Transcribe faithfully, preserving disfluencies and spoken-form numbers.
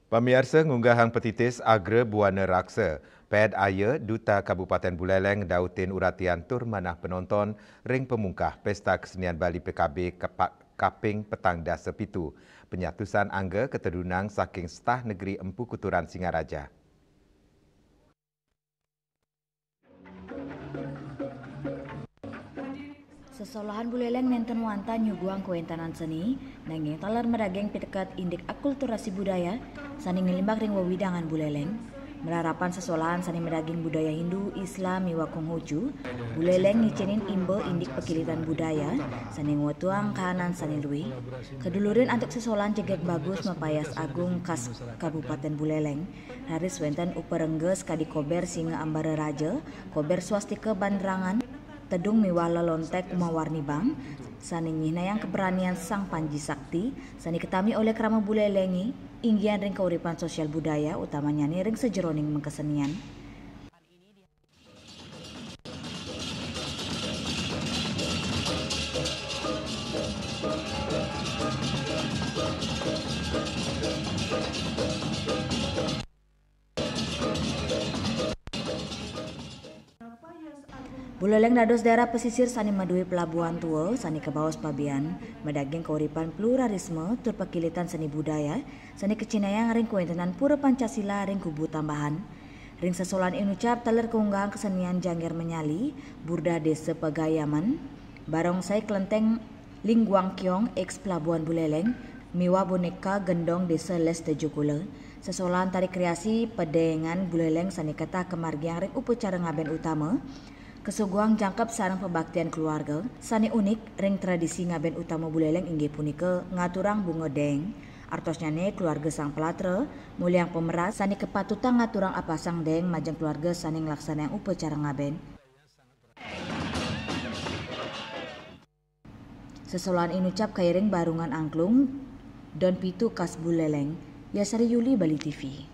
Pamiarsa, ngunggahang petitis Agra Buana Raksa, Ped Aya, Duta Kabupaten Buleleng Dautin Uratian tur manah penonton ring pemungkah Pesta Kesenian Bali P K B kepa-, kaping petang dasa pitu, penyatusan angga katedunang saking Stah Negeri Empu Kuturan Singaraja. Sesolahan Buleleng nenten wantah nyuguhang kawentanan seni, nanging taler madaging piteket indik akulturasi budaya sane nglimbak ring wewidangan Buleleng. Malarapan sesolahan sane madaging budaya Hindu, Islam, miwah Konghucu, Buleleng ngicenin imba indik pakilitan budaya sane ngwetuang kahanan sane luih. Kadulurin antuk sesolahan jegeg bagus mapayas agung khas Kabupaten Buleleng. Raris wenten uparengga sakadi kober singa ambara raja, kober swastika bandrangan, tedung miwah lelontek mawarni bang, sane nyihnayang kabranian Sang Panji Sakti, sane katami olih krama Bulelenge, inggihan ring kauripan sosial budaya, utamanyane ring sajeroning makasenian. Buleleng dados daerah pesisir sane madue pelabuhan tua sane kabaos pabean, madaging kauripan pluralisme tur pakilitan seni budaya sane kacinayang ring kawentenan Pura Pancasila ring Kubu Tambahan. Ring sesolahan inucap taler kaunggahang kesenian Jangger Menyali, Burdah Desa Pagayaman, Barongsai Klenteng Lingguang Kiong, ex Pelabuhan Buleleng, miwah boneka gendong Desa Les Tejukula. Sesolahan tari kreasi Pedengan Buleleng sane ketah kamargiang ring upacara ngaben utama, kasuguhang jangkep sareng pabaktian keluarga. Sane unik ring tradisi ngaben utama Buleleng inggih punika ngaturang bunga deng. Artosnyane keluarga Sang Palatra, muliang pameras sane kapatutang ngaturang apasang deng majeng keluarga sane nglaksanayang upacara ngaben. Sesolahan inucap kairing barungan angklung, Don Pitu khas Buleleng, Yasari Yuli, Bali T V.